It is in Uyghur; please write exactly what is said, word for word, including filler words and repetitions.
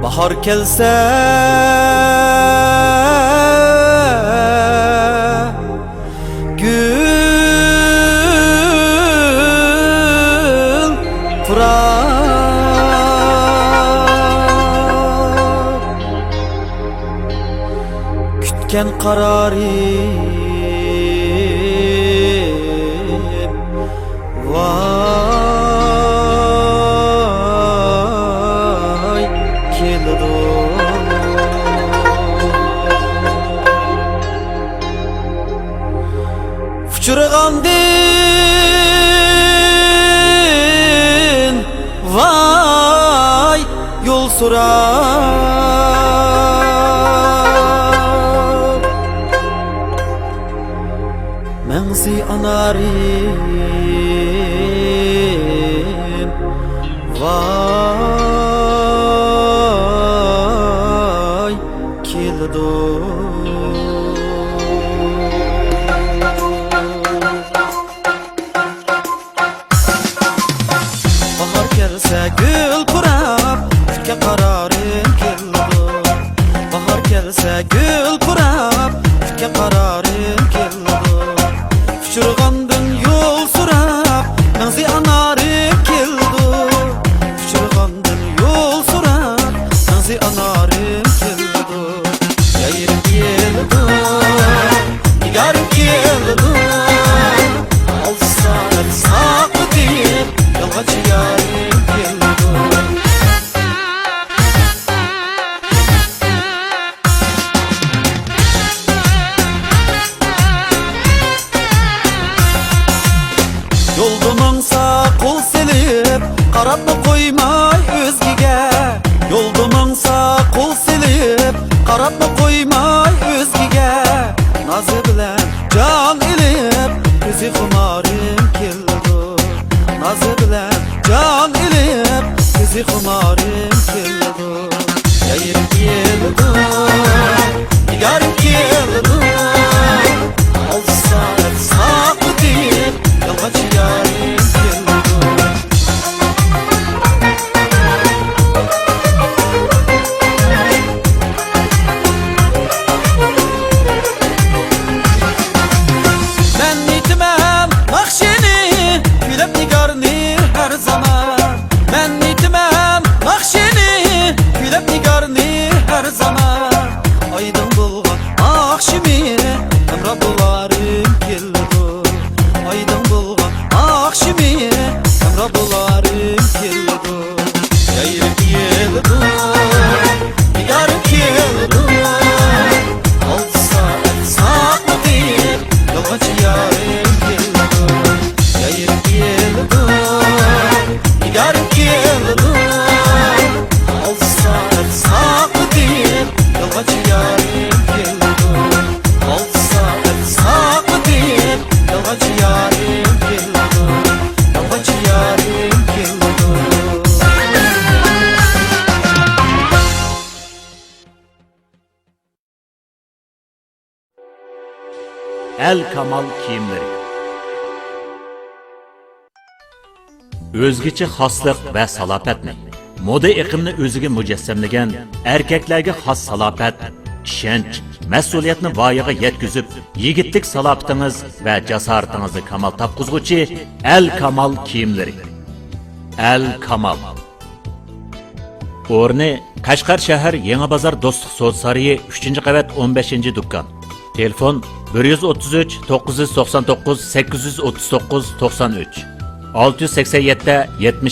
باھار كەلسە، گۈل پۇراپ، كۈتكەن قارارىم ۋاي كېلىدۇ. ئۇچرىغاندىن ۋاي يول سوراپ، مەڭزى ئانارىم ۋاي كېلىدۇ. باھار كەلسە گۈل پۇراپ، كۈتكەن قارارىم كېلىدۇ. باھار كەلسە گۈل پۇراپ، كۈتكەن قارارىم كېلىدۇ. ئۇچرىغاندىن يول سوراپ، مەڭزى ئانارىم كېلىدۇ. ئۇچرىغاندىن يول سوراپ، مەڭزى ئانارىم كېلىدۇ. يايرىپ كېلىدۇ، نىگارىم كېلىدۇ. ئالتە سائەت ساقلىتىپ، يالغانچى يارىم كېلىدۇ. يولدا ماڭسا قول سېلىپ، قاراپمۇ قويماي ئۆزگىگە. يولدا ماڭسا قول سېلىپ، قاراپمۇ قويماي ئۆزگىگە. نازى بىلەن جان ئېلىپ، ئۆزى خۇمارىم كېلىدۇ. نازى بىلەن جان ئېلىپ، ئۆزى خۇمارىم كېلىدۇ. يايرىپ كېلىدۇ، نىگارىم كېلىدۇ. ئالتە سائەت ساقلىتىپ، يالغانچى يارىم كېلىدۇ. مەن ئېيتىمەن ناخشىنى، كۈيلەپ نىگارنى ھەر زامان. مەن ئېيتىمەن ناخشىنى، كۈيلەپ نىگارنى ھەر زامان. ئايدىڭ بولغان ئاخشىمى، ھەمراھ بولارىم كېلىدۇ. ئايدىڭ بولغان ئاخشىمى، ھەمراھ بولارىم كېلىدۇ. يايرىپ كېلىدۇ، نىگارىم كېلىدۇ. ئالتە سائەت ساقلىتىپ، يالغانچى يارىم كېلىدۇ. يايرىپ كېلىدۇ، نىگارىم كېلىدۇ. ئالتە سائەت ساقلىتىپ، يالغانچى يارىم كېلىدۇ. ئالتە سائەت ساقلىتىپ، يالغانچى يارىم كېلىدۇ. يالغانچى يارىم كېلىدۇ. ئەل كامال كىيىملىرى. ئۆزگىچە خاسلىق ۋە سالاپەتنى، مودا ئېقىمنى ئۆزىگە مۇجەسسەملىگەن، ئەركەكلەرگە خاس سالاپەت، ئىشەنچ، مەسئۇلىيەتنى ۋايىغا يەتكۈزۈپ، يىگىتلىك سالاپىتىڭىز ۋە جاسارىتىڭىزنى كامال تاپقۇزغۇچى ئەل كامال كىيىملىرى. ئەل كامال. ئورنى: قەشقەر شەھەر، يېڭى بازار، دوستلۇق سودا سارىيى، ئۈچىنچى قەۋەت، ئون بەشىنچى دۇكان. تېلېفون: بىر يۈز ئوتتۇز ئۈچ، توققۇز يۈز توقسان توققۇز، سەككىز يۈز ئوتتۇز توققۇز، توقسان ئۈچ، ئالتە يۈز سەكسەن يەتتە، يەتمىش.